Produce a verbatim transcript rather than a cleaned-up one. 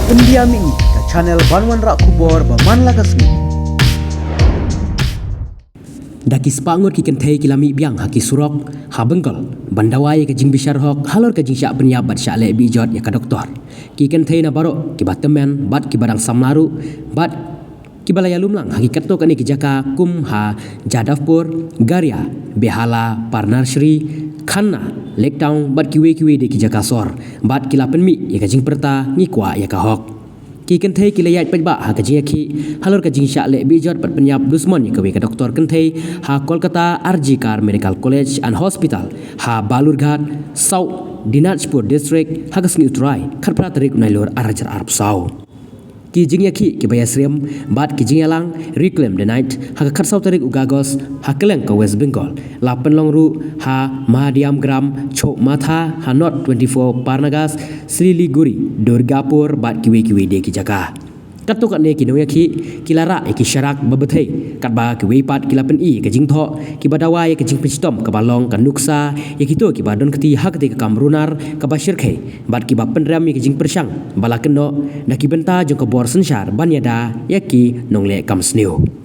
India Mihngi, ka channel ban wanrah khubor ba man la ka sngi. Da ki spah ngut ki kynthei ki la mih biang ha ki surok ha Bengal ban dawa ïa ka jingbishar hok halor ka jingshah pynïap bad shah leh bihjot ïa ka doktor. Ki kynthei na baroh, kiba tymmen bad kiba dang samla ruh, bad kiba la ïalum lang ha ki katto katne ki jaka kum ha Jadavpur, Garia, Behala, Parnarshri, Khanna, Lektaung bad kiwei kiwei de ki jaka sor, bad ki la pynmih ïa ka jingpyrta, ngi kwah ïa ka hok. Ki kynthei ki la ïaid paidbah ha ka jingïakhih halor ka jingshah leh bihjot bad pynïap dusmon ïa kawei ka doktor kynthei ha Kolkata, R G Kar Medical College and Hospital, ha Balurghat, South Dinajpur District, ha ka sngi U Trai, khatphra tarik u Nailur arhajar arphew saw. Ki jingïakhih kiba ïasyriem bad ki jingïalang Reclaim the Night ha ka khatsaw tarik u Agos ha kylleng ka West Bengal la pynlong ruh ha Madhyamgram Chowmatha ha North twenty-four Parnagas, Siliguri, Durgapur bad kiwei kiwei de ki jaka. Katto katne ki nongïakhih ki la rah ïa ki sharak ba bthei, katba kiwei pat ki la pyni ïa ka jingthoh kiba dawa ïa ka jingpynshitom kaba long ka nuksa ïa kito kiba don kti ha katei ka kam runar kaba shyrkhei, bad kiba pynrem ïa ka jingpyrshang ba la kynnoh na ki bynta jong ka bor synshar ban ïada ïa ki nongleh kam sniew.